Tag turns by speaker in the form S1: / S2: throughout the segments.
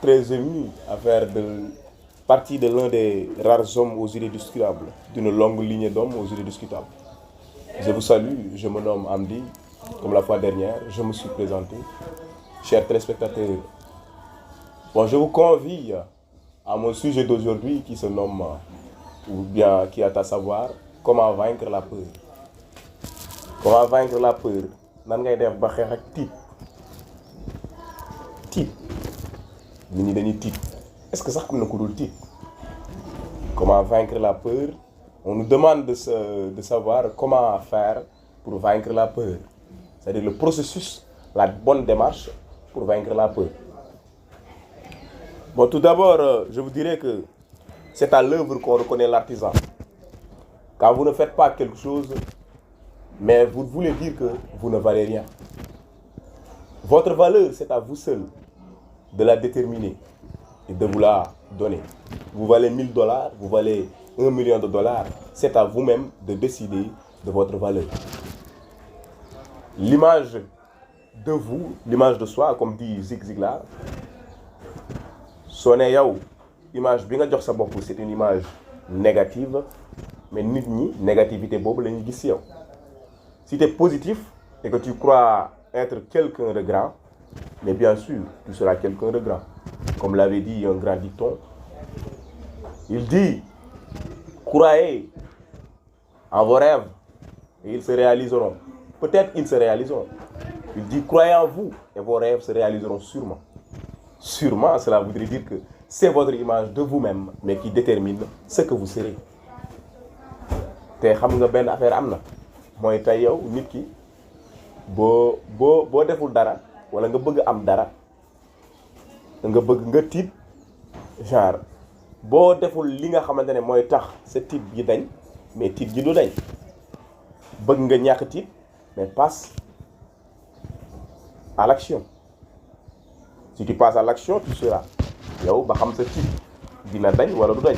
S1: très ému à faire partie de l'un des rares hommes aux idées discutables, d'une longue lignée d'hommes aux idées discutables. Je vous salue, je me nomme Amdi. Comme la fois dernière, je me suis présenté. Chers téléspectateurs, bon, je vous convie à mon sujet d'aujourd'hui qui se nomme, ou bien qui est à savoir, comment vaincre la peur. Comment vaincre la peur? Nan ngay def ba xeex ak tiit nit ñi dañuy tiit est-ce que sax am na ku dul tiit? Comment vaincre la peur? On nous demande de savoir comment faire pour vaincre la peur, c'est-à-dire le processus, la bonne démarche pour vaincre la peur. Bon, tout d'abord, je vous dirais que c'est à l'œuvre qu'on reconnaît l'artisan. Quand vous ne faites pas quelque chose, mais vous voulez dire que vous ne valez rien. Votre valeur, c'est à vous seul de la déterminer et de vous la donner. Vous valez 1000 $, vous valez 1 million de $, c'est à vous-même de décider de votre valeur. L'image de vous, l'image de soi, comme dit Zig Ziglar, soo ne yow image bi nga jox sa bopp c'est une image négative, mais nit ñi négativité boobu la ñu gis ci yow. Si tu es positif et que tu crois être quelqu'un de grand, mais bien sûr, tu seras quelqu'un de grand. Comme l'avait dit un grand dicton, il dit, croyez en vos rêves et ils se réaliseront. Peut-être ils se réaliseront. Il dit, croyez en vous et vos rêves se réaliseront sûrement. Sûrement, cela voudrait dire que c'est votre image de vous-même, mais qui détermine ce que vous serez. te xam nga benn affaire am na mooy tey yow nit ki boo deful dara wala nga bëgg am dara nga tiit genre boo deful li nga xamante ne mooy tax sa tiit gi dañ, mais tiit gi du dañ. bëgg nga ñàkk tiit, mais passe à l'action. Si tu passes à l'action, tu seras yow ba xam sa tiit dina dañ wala du dañ.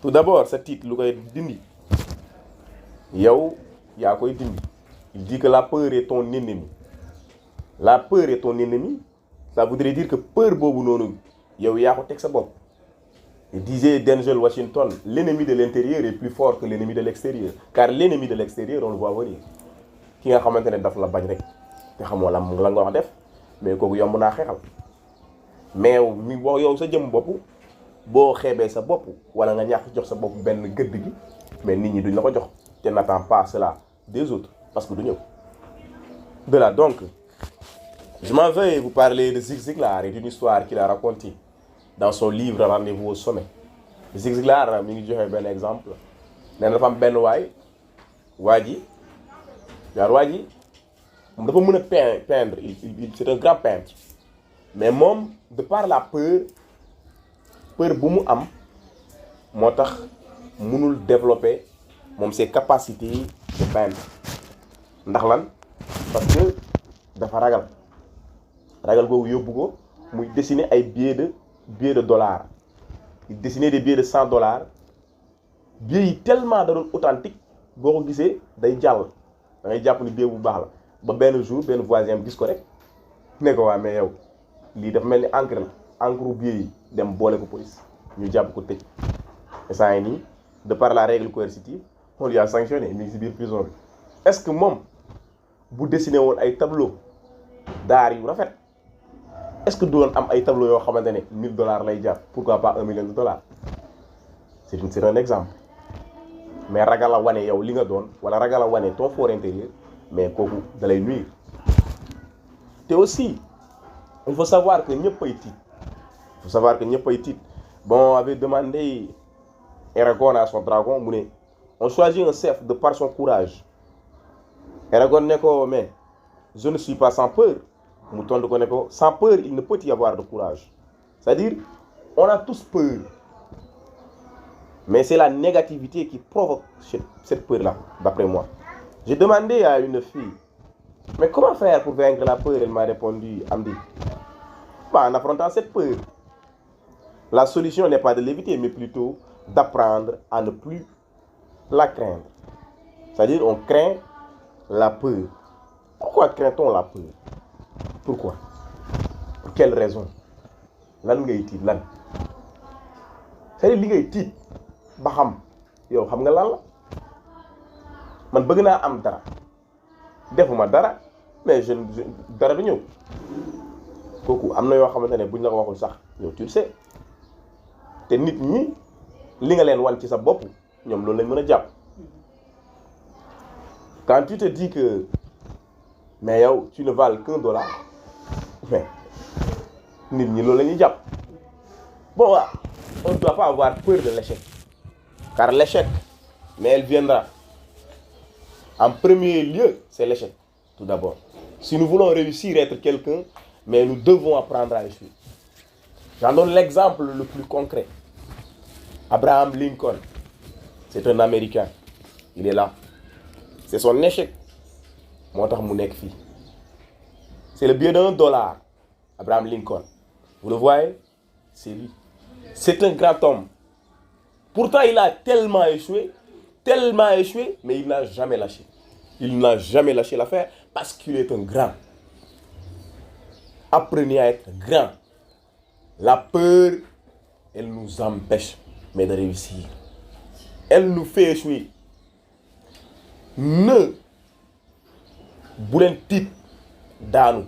S1: Tout d'abord sa tiit lu koy dindi yow yaa koy dindi. Il dit que la peur est ton ennemi. La peur est ton ennemi, ça voudrait dire que peur boobu noonu yow yaa ko teg sa bopp. Il disait Denzel Washington, l'ennemi de l'intérieur est plus fort que l'ennemi de l'extérieur, car l'ennemi de l'extérieur on le voit venir. Ki nga xamante ne daf la bañ rek te xamoo la nga wax def, mais kooku yomb naa xeexal. mais mi boo yow sa jëm bopp boo xeebee sa bopp wala nga ñàkk jox sa bopp benn gëdd gi, mais nit ñi duñ la ko jox. te n'attends pas cela des autres parce que du ñëw. De là donc, je m'en vais vous parler de Zig Ziglar et d'une histoire qu'il a racontée dans son livre Rendez-vous au sommet. Zig Ziglar mi ngi joxe benn exemple. nee na dafa am benn waa ji moom dafa mën a peindre, c'est un grand peintre. mais moom de par la peur bu mu am moo tax mënul développer moom ses capacités de peindre. ndax lan? parce que dafa ragal googu yóbbu ko muy dessiner ay billets de dollars. Il dessinait des billets de $100. billets yi tellement da doon authentique boo ko gisee day jàll da ngay jàpp ni billet bu baax la. ba benn jour benn voisin gis ko rek ne ko waa mais yow lii dafa mel ni encre la, encre billet yi dem boole ko police ñu jàpp ko tëj. et ça nii de par la règle coercitive on lui a sanctionné, mi ngi si biir prison bi. est-ce que moom bu dessiné woon ay tableau d'art yu rafet, est-ce que doon am ay tableau yoo xamante ne $1000 lay jar, pourquoi pas $1 million? C'est un exemple. mais ragal a wane yow li nga doon wala ragal a wane ton fort intérieur, mais kooku da lay nuire. te aussi il faut savoir que ñëpp ay tiit. Bon, on avait demandé Eragon à son dragon mu ne on choisit un chef de par son courage. Eragon ne ko mais je ne suis pas sans peur. mu tontu ko ne ko sans peur il ne peut y avoir de courage. c'est-à-dire on a tous peur, mais c'est la négativité qui provoque cette peur-là, d'après moi. J'ai demandé à une fille, mais comment faire pour vaincre la peur? Elle m'a répondu, Amdi, en affrontant cette peur. La solution n'est pas de l'éviter, mais plutôt d'apprendre à ne plus la craindre. C'est-à-dire on craint la peur. Pourquoi craint-on la peur? Pourquoi? Pour quelle raison? lan ngay tiit lan c'est li ngay tiit ba xam yow xam nga lan la man bëgg naa am dara defuma dara mais je dara du ñëw kooku am na yoo xamante ne buñ la ko waxul sax yow tu le sais te nit ñi li nga leen wan ci sa bopp ñoom loolu lañ mën a jàpp quand tu te dis que mais yow tu ne vales $1 mais nit ñi loolu la ñuy jàpp bon waaw on ne doit pas avoir peur de l'échec car l'échec mais elle viendra en premier lieu c'est l'échec tout d'abord si nous voulons réussir être quelqu'un mais nous devons apprendre à échouer j'en donne l'exemple le plus concret Abraham Lincoln c'est un Américain il est là c'est son échec moo tax mu nekk fii c'est le billet d'$1 Abraham Lincoln vous le voyez c'est lui c'est un grand homme pourtant il a tellement échoué mais il n'a jamais lâché l'affaire parce qu'il est un grand apprenez à être grand la peur elle nous empêche mais de réussir elle nous fait échouer bu leen tiit daanu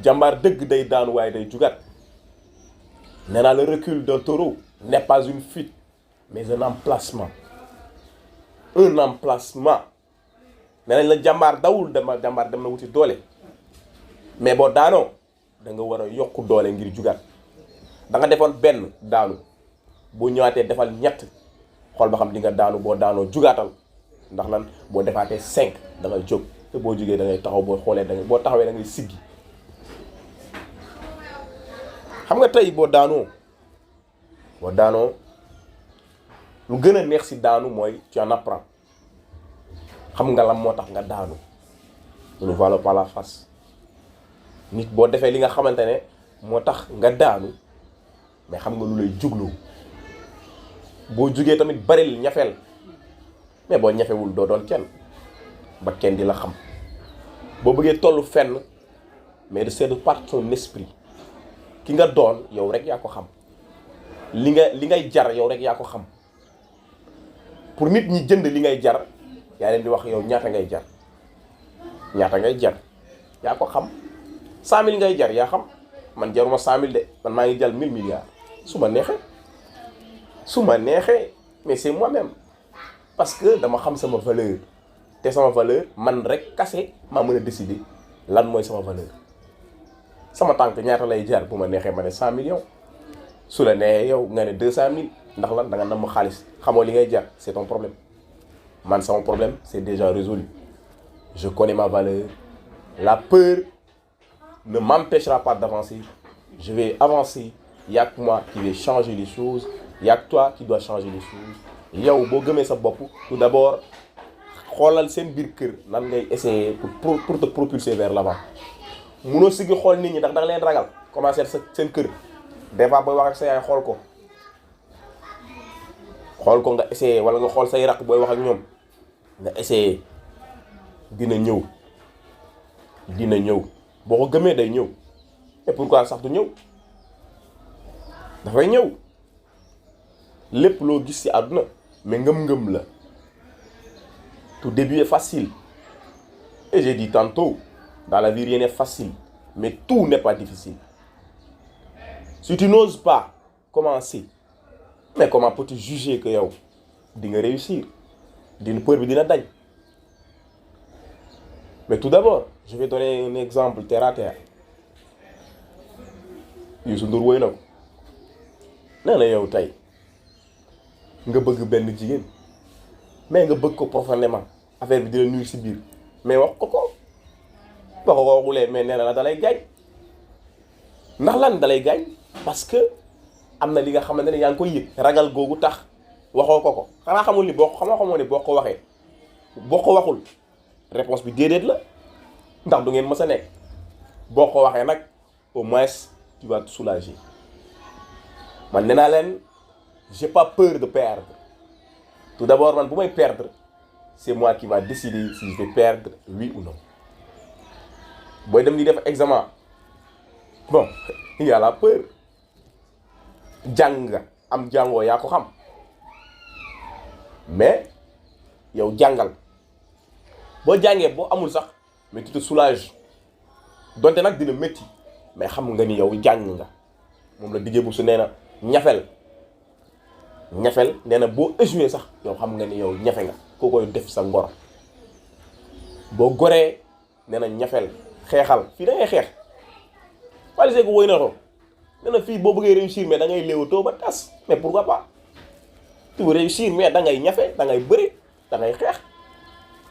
S1: jàmbaar dëgg day daanu waaye day jugat nee naa le recul d'un taureau n'est pas une fuite mais un emplacement nee nañ la jàmbaar dawul jàmbaar dem na wuti doole mais boo daanoo da nga war a yokku doole ngir jugat da nga defoon benn daanu boo ñëwaatee defal ñett xool ba xam di nga daanu boo daanoo jugaatal ndax lan boo defaatee 5 da ngay jóg te boo jógee da ngay taxaw boo xoolee boo taxawee da ngay siggi xam nga tey boo daanoo lu gën a neex ci daanu mooy tu en apprends xam nga lan moo tax nga daanu ne voilà pas la face nit boo defee li nga xamante ne moo tax nga daanu mais xam nga lu lay juglu boo jugee tamit baril ñafeel mais boo ñafewul doo doon kenn ba kenn di la xam boo bëggee tollu fenn mais de c'est de par ton esprit ki nga doon yow rek yaa ko xam li ngay jar yow rek yaa ko xam pour nit ñi jënd li ngay jar yaa leen di wax yow ñaata ngay jar yaa ko xam 100 000 ngay jar yaa xam man jaruma 100 000 de man maa ngi jël 1000 milliards su ma neexee mais c'est moi-même parce que dama xam sama valeur te sama valeur man rek kase maa mën a décider lan mooy sama valeur sama tànk ñaata lay jar bu ma neexee ma ne 100 millions su la neexee yow nga ne 200 000 ndax lan da nga nam xaalis xamoo li ngay jar c'est ton problème man sama problème c'est déjà résolu je connais ma valeur la peur ne m'empêchera pas d'avancer je vais avancer il y a que moi qui vais changer les choses il y a que toi qui dois changer les choses yow boo gëmee sa bopp tout d'abord xoolal seen biir kër nan ngay essayer pour te propulser vers l'avant munoo sigi xool nit ñi ndax da nga leen ragal commencer seen kër des fois booy wax ak sa yaay xool ko nga essayer wala nga xool say rakk booy wax ak ñoom nga essayer dina ñëw boo ko gëmee day ñëw et pourquoi sax du ñëw dafay ñëw lépp loo gis ci àdduna mais ngëm-ngëm la tout début est facile et j'ai dit tantôt dans la vie rien n'est facile mais tout n'est pas difficile si tu n'oses pas commencer mais comment peux-tu juger que yow di nga réussir peur bi dina dañ mais tout d'abord je vais donner un exemple terre à terre Youssou Ndour woy na ko nee na yow tey nga bëgg benn jigéen mais nga bëgg ko profondément affaire bi di la nuyu ci biir mais wax ko waxulee mais nee na la dalay gaañ ndax lan dalay gaañ parce que am na li nga xamante ne yaa ngi koy yëg ragal googu tax waxoo ko xanaa xamoo ni boo ko waxul réponse bi déedéet la ndax du ngeen mës a nekk boo ko waxee nag au moins tu vas te soulager man nee naa leen j'ai pas peur de perdre tout d'abord man bu may perdre c'est moi qui va décider si je vais perdre oui ou non booy dem di def examen bon il y a la peur jàng nga am jàngoo yaa ko xam mais yow jàngal boo jàngee boo amul sax mais tu te soulages donte nag dina métti mais xam nga ni yow jàng nga moom la diggee bu su nee na ñafel nee na boo échoué sax yow xam nga ni yow ñafe nga koo koy def sa ngor boo goree nee na ñafel xeexal fii da ngay xeex Wally Seck woy na ko nee na fii boo bëggee réussir mais da ngay léewatoo ba tas mais pourquoi pas tu veux réussir mais da ngay ñafe da ngay bëri da ngay xeex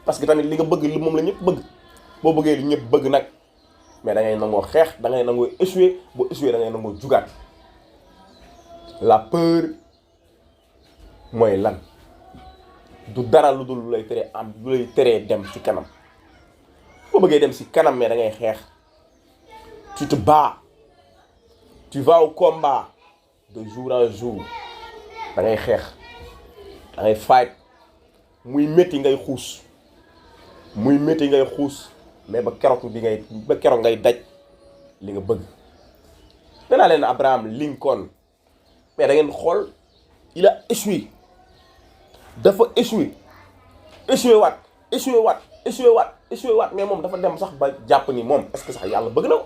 S1: parce que tamit li nga bëgg li moom la ñëpp bëgg boo bëggee li ñëpp bëgg nag mais da ngay nangoo xeex da ngay nangoo échouer boo échouer da ngay nangoo jugaat la peur mooy lan du dara lu dul lu lay teree am lu lay teree dem ci kanam boo bëggee dem ci kanam mais da ngay xeex tu te bats tu vas au combat de jour en jour da ngay xeex da ngay fight muy métti ngay xuus mais ba keroog ngay daj li nga bëgg. nee naa leen Abraham Lincoln mais da ngeen xool il a échoué dafa échoué waat mais moom dafa dem sax ba jàpp ni moom est-ce que sax yàlla bëgg na ko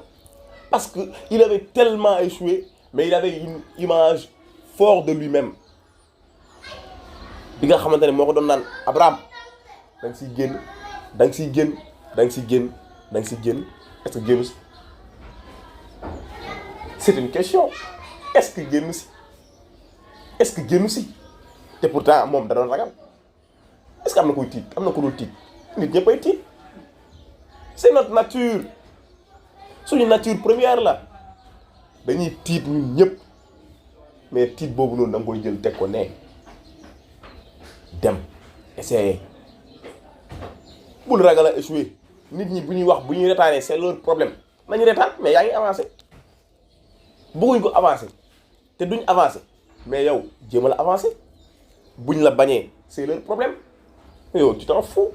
S1: parce que il avait tellement échoué mais il avait une image forte de lui-même bi nga xamante ne moo ko doon naan Abraham da nga siy génn est-ce que génn si c'est une question est-ce que génn si te pourtant moom da doon ragal est-ce que am na koy tiit am na ko dul tiit nit ñëppay tiit c'est notre nature suñu nature première la dañuy tiit ñun ñëpp mais tiit boobu noonu da nga koy jël teg ko ne dem essayer bul ragal a échouer nit ñi bu ñuy wax bu ñuy retaanee c'est leur problème nañu retaan mais yaa ngi avancé bëgguñ ko avancé te duñ avancé mais yow jéemal a avancé buñ la bañee c'est leur problème yow tu t'en fous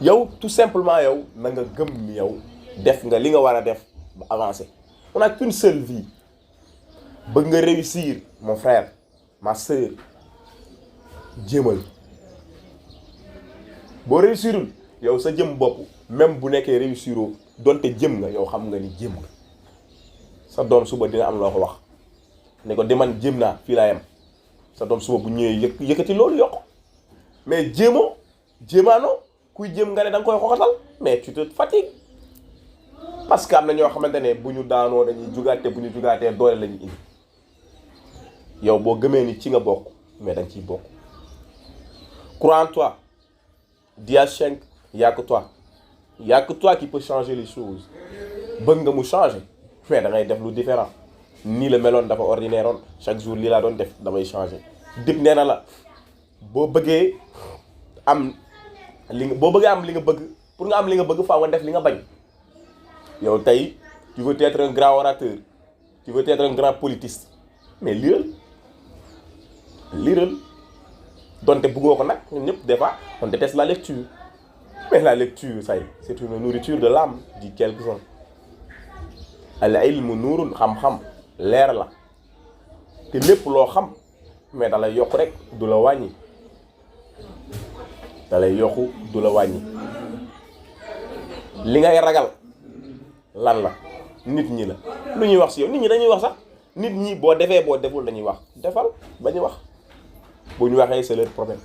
S1: yow tout simplement yow na nga gëm ni yow def nga li nga war a def ba avancé on a qu'une seule vie bëgg nga réussir mon frère ma sœur jéemal boo réussirul yow sa jëm bopp même bu nekkee réussiroo donte jëm nga yow xam nga ni jëm nga sa doom suba dina am loo ko wax ne ko deman jëm naa fii laa yem sa doom suba bu ñëwee yëkkati loolu yokk mais jéemaanoo kuy jëm nga ne da nga koy xoxatal mais tu te fatigues parce que am na ñoo xamante ne bu ñu daanoo dañuy jugaate bu ñu jugaatee doole la ñuy indi yow boo gëmee ni ci nga bokk mais da nga ciy bokk crois en toi Dia Schenk y'a que toi qui peut changer les choses bëgg nga mu changer mais da ngay def lu différent nii la meloon dafa ordinaire oon chaque jour lii laa doon def damay changer dip nee na la boo bëggee am li nga bëgg pour nga am li nga bëgg faaw nga def li nga bañ yow tey tu veux être un grand orateur tu veux être un grand politiste mais liiral donte bëggoo ko nag ñun ñëpp des fois on déteste la lecture mais la lecture ça y est c'est une nourriture de l'âme dit quelqu'un al ilmu nuurun xam-xam leer la te lépp loo xam mais da lay yokk rek du la wàññi li ngay ragal lan la nit ñi la lu ñuy wax ci yow nit ñi dañuy wax sax nit ñi boo defee boo deful dañuy wax defal ba ñu wax bu ñu waxee c'est leur problème